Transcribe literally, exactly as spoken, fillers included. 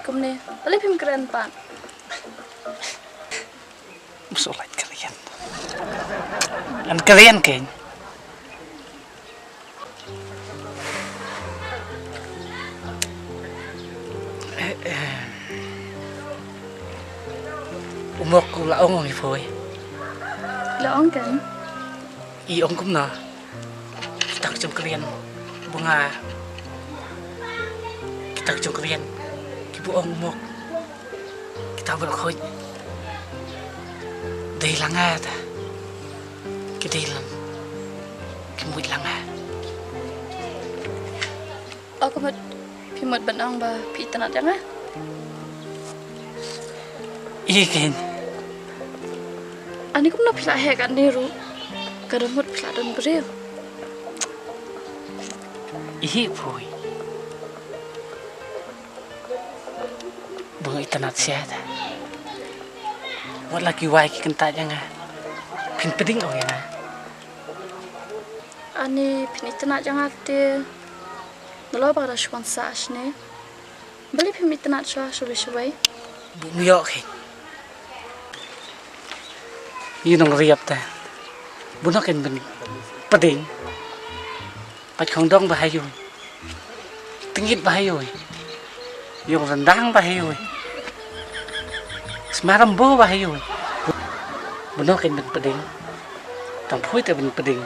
Kumne, balei phim kren pat? Musuh lait kren. An kren kein. U Mok u la ong ong i Poi. La ong kan? I ong kumno? Kita ki jong kren bunga. Kita ki jong kren ki bu ong u Mok. Kita bel khoi. Dei langa ta. Ki dei lang. Ki mut langa. O ka mut, phi mut ban ong ba phi itynnad ïa nga? Ïa kein. Ani kumno phi la heh katne ruh. Ka da mut phi la don briew. Ïa Poi. Bym itynnad sha ta. Wat la ki wai ki kyntait ïa nga. Phin pdeng o ïa nga. Ani phin itynnad ïa nga te. Nalor ba ka da shu wan sah shane. Balei phim itynnad shuwa shuwa shuwa? Bym ïoh kein. Ïa nong riap ta. Buno kein ban pdeng. Pat khong dong ba hayu. Tengit ba hayu. Yung rendang ba hayu. Smaram bo ba hayu. Buno kein ban pdeng. Tang phui te ban pdeng.